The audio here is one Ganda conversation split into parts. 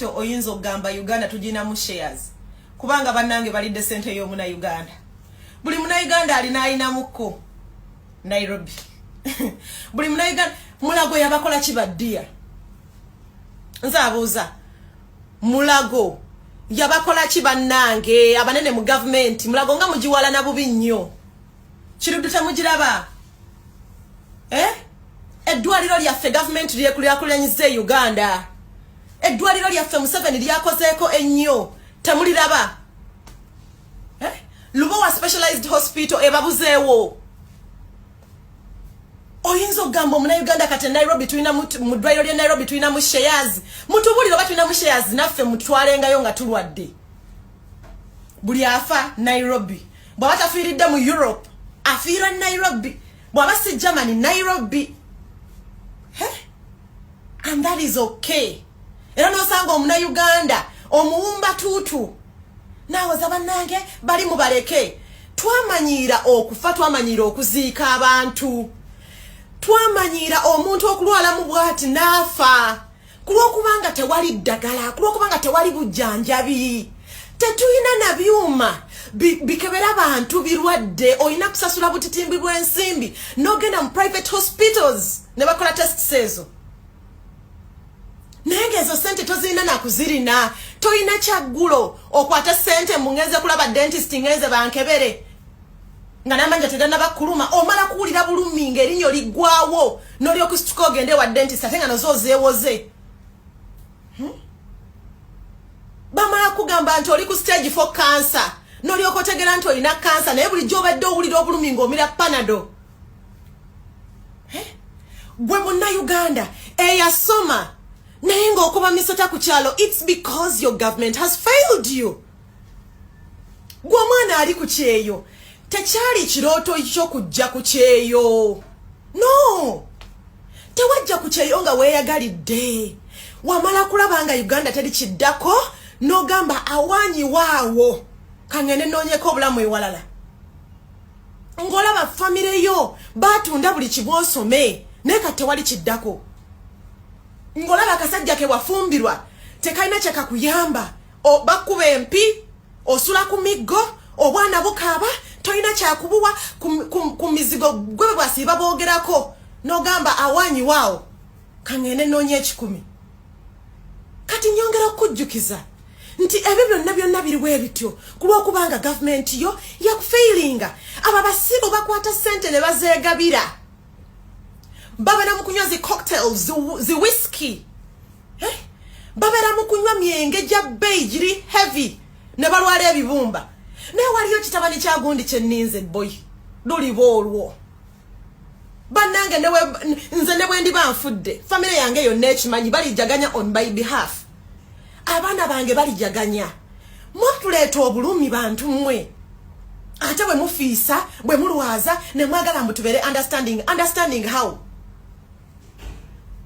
Oyinza okugamba Uganda tuginamu shares, kubanga bannange balidde sente y'omuna Uganda. Buli muna Uganda alina ayinamukko Nairobi. Buli muna Uganda Mulago yabakola kibaddiya. Nze abuuza, Mulago yabakola ki? Bannange abanene mu gavumenti, Mulago nga mugiwalana bubi nnyo. Kiruddu temugiraba, eh? Eddwaliro lyaffe gavumenti lyakulanyiza e Uganda, eddwaliro lyaffe Museveni lyakozeeko ennyo, temuliraba, eh? Lubowa Specialized Hospital ebabuzeewo. Oyinza okugamba omunauganda kati Nairobi tulina, mu ddwaliro lye Nairobi tulinamu shares. Mutubulire oba tulinamu shares, naffe mutwalengayo nga tulwadde. Buli afa Nairobi, bw'aba tafiiridde mu Europe, afiira Nairobi. Bw'aba si Germany, Nairobi. And that is okay. Era nosanga omunauganda omuwumba tuutu naawoza, bannange bali mubaleke. Twamanyiira okufa, twamanyiira okuziika abantu, twamanyiira omuntu okulwalamu bwati n'afa ku lwokubanga tewali ddagala, ku lwokubanga tewali bujjanjabi, tetulina na byuma bikebera bantu birwadde. Olina kusasula butitimbi bw'ensimbi n'ogenda mu private hospitals ne bakola tests ezo, naye ngaezo sente tozirina nakuzirina. Tolina kyaggulo okwata sente mungenze kulaba dentist, ngenze bankebere nga namanja teganaba kuluma. Omala kuwulira bulumi ngaerinnyo liggwawo n'olyokusituka ogende wa dentist, ate nga nozo ozeewoze, Bamala kugamba nti oli ku stage 4 cancer, n'olyoka otegera nti olina cancer, naye bulijjo obadde owulira obulumi ng'omira Panado. Gwe Munnayuganda eyasoma naye ng'okuba misota ku kyalo, it's because your government has failed you. Gwe omwana ali ku kyeyo, tekyali kirooto kyo kujja ku kyeyo. No, tewajja ku kyeyo nga weeyagalidde. Wamala kulaba nga Uganda teri kiddako, n'ogamba awanyiwaawo kangende noonyeko obulamu ewalala. Ng'olaba famire yo batunda buli kibwosome, naye kati tewali kiddako. Ng'olaba akasajja ke wafumbirwa tekalina kyekakuyamba, bakuba empi, osula ku miggo, obwana bukaaba, tolina kyakubuwa ku mizigo gwe bwasiiba boogerako, n'ogamba awanyiwaawo kaŋŋende noonya 100. Kati nyongera okukujjukiza nti ebyo byonna byonna biriwo ebityo ku lw'okubanga gavumenti yo yakufailinga. Abo abasiru bakwata ssente ne bazeegabira, babeera mu kunywa zi cocktails, zi whisky, eh? Babeera mu kunywa myenge gya bbeeyi giri heavy ne balwala ebibumba. Naye waliyo kitabani kya gundi kyenninze boyi luliba olwo. Bannange, nze ne bwe ndiba nfudde, famire yange yonna ekimanyi, balijaganya on my behalf. Abaana bange balijaganya. Mwatuleeta obulumi, bantu mmwe. Ate bwe mufiisa, bwe mulwaza, ne mwagala mbu tubeere understanding. Understanding how?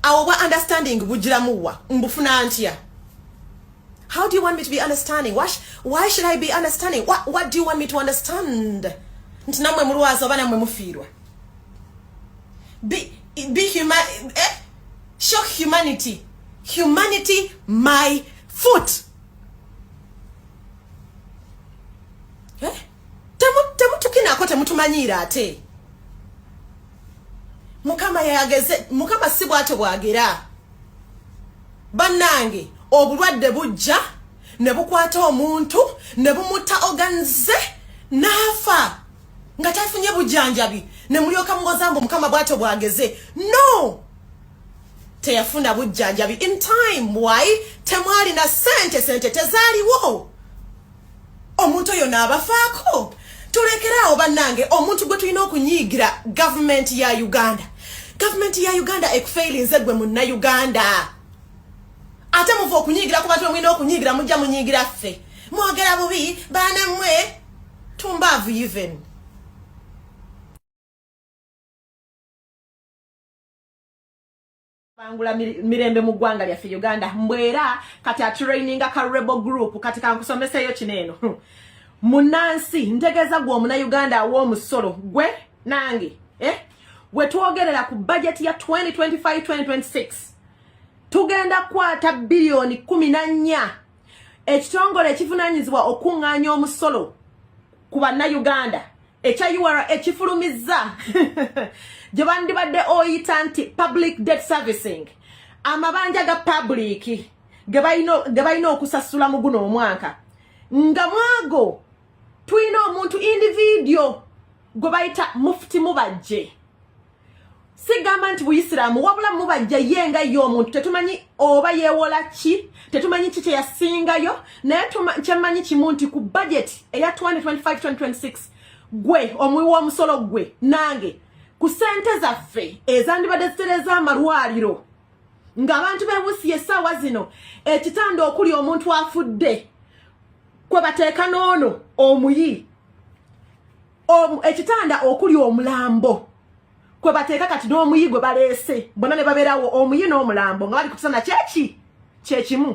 Awo bwa understanding bugiramuwa? Mbufuna ntya? How do you want me to be understanding? Why should I be understanding? What do you want me to understand? Nti nammwe mulwaza oba nammwe mufiirwa? Be human, eh? Show humanity. Humanity my foot, eh? Temutukinako, temutumanyiira. Ate Mukama yageze, Mukama si bwatyo bwagera. Bannange, obulwadde bujja ne bukwata omuntu ne bumutta organs n'afa nga tafunye bujjanjabi, ne mulyoka mugoza mbu Mukama bwatyo bwageze. No, teyafuna bujjanjabi in time. Why? Temwalina sente, sente tezaaliwo. Omuntu oyo n'abafaako. Tulekeraawo bannange. Omuntu gwe tulina okunyiigira, gavumenti ya Uganda. Gavumenti ya Uganda ekufailinze gwe Munnayuganda. Ate muva okunyiigira ku bantu bemulina okunyiigira, mujja munyiigira ffe, mwogera bubi. Baana mmwe, tumbaavu even. Bangula mirembe mu ggwanga lyaffe Uganda. Mbwera kati atraininga ka rebel group. Kati kankusomeseyo kino eno. Munansi, ntegeeza gwe Omunauganda aw'omusolo, gwe nange, eh? Bwe twogerera ku budget ya 2025-2026. Tugenda kukwata biliyoni 14. Ekitongole ekivunaanyizibwa okuŋŋaanya omusolo ku Bannayuganda ekya URA ekifulumizza gye bandibadde oyita nti public debt servicing, amabanja ga public ge balina okusasula mu guno omwaka, nga mwago tulina omuntu individual gwe bayita Mufti Mubajje. Sigamba nti Buyisiraamu, wabula Mubajja ye nga ye omuntu tetumanyi oba yeewola ki, tetumanyi ki kyeyasingayo, naye kyemmanyi kimu nti ku budget eya 2025-2026, gwe omuwi w'omusolo, gwe nange, ku ssente zaffe ezandibadde zitereza amalwaliro, ng'abantu beebusiye essaawa zino, ekitanda okuli omuntu afudde kwe bateeka n'ono omuyi, ekitanda okuli omulambo kwe bateeka kati n'omuyi gwe baleese, bonna ne babeerawo, omuyi n'omulambo nga bali ku kitanda kyeki kyekimu.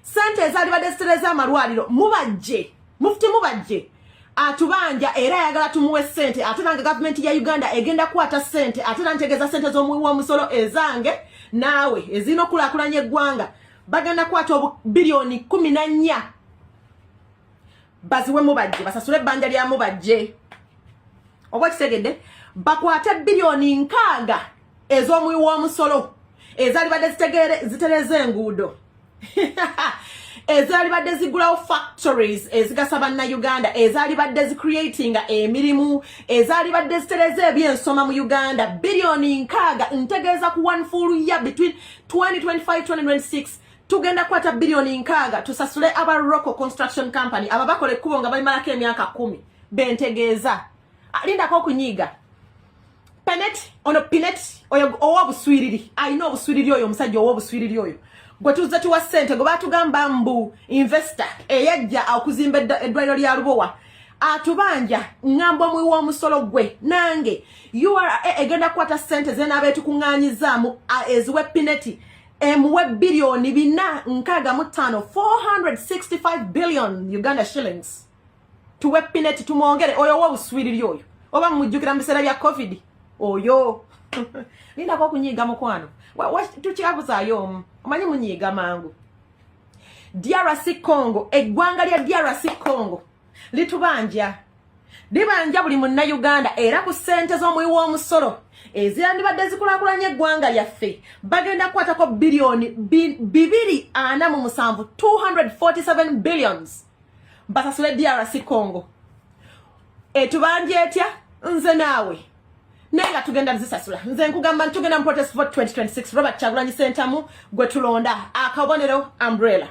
Sente ezaalibadde zitereza amalwaliro, Mubajje, Mufti Mubajje atubanja era ayagala tumuwe ssente. Ate nange gavumenti ya Uganda egenda kukwata ssente, ate nantegeeza ssente z'omuwi w'omusolo, ezange naawe, ezirina okulaakulanya eggwanga. Bagenda kukwata biliyoni 14 baziwe Mubajje, basasule ebbanja lya Mubajje. Oba okitegedde? Bakwate biliyoni 60 ez'omuwi w'omusolo ezaalibadde zitereza enguudo, ezaalibadde zigulawo factories ezigasa Bannayuganda, ezaalibadde zicreatinga emirimu, ezaalibadde zitereza ebyensoma mu Uganda. Biliyoni 60, ntegeeza ku one full year, between 2025-2026, tugenda kukwata biliyoni 60 tusasule aba Roko Construction Company, aba bakola ekkubo nga balimalako emyaka 10. Bentegeeza lindako okunyiiga Pinetti. Ono Pinetti oyo ow'obuswiriri, alina obuswiriri oyo, omusajja ow'obuswiriri oyo gwe tuzze tuwa ssente, gwe batugamba mbu investor eyajja okuzimba eddwaliro lya Lubowa, atubanja. Ŋŋamba omuwi w'omusolo, gwe nange, URA egenda kukwata ssente zenaaba etukuŋŋaanyizaamu eziwe Pinetti, emuwe biliyoni 465, 465 billion Uganda shillings. Tuwe Pinetti, tumwongere oyo ow'obuswiriri oyo. Oba mujjukira mu biseera bya COVID oyo? Lindako okunyiiga, mukwano. Tukyabuzaayo omu, omanyi munyiiga mangu. DRC Congo, eggwanga lya DRC Congo litubanja, libanja buli Munnayuganda, era ku ssente z'omuwi w'omusolo eziyandibadde zikulaakulanya eggwanga lyaffe, bagenda kukwatako biliyoni 247, 247 billions, basasule DRC Congo. Etubanja etya nze naawe? Naye nga tugenda zisasula. Nze nkugamba nti tugenda mu protest vote 2026. Robert Kyagulanyi Sentamu gwe tulonda, akabonero umbrella.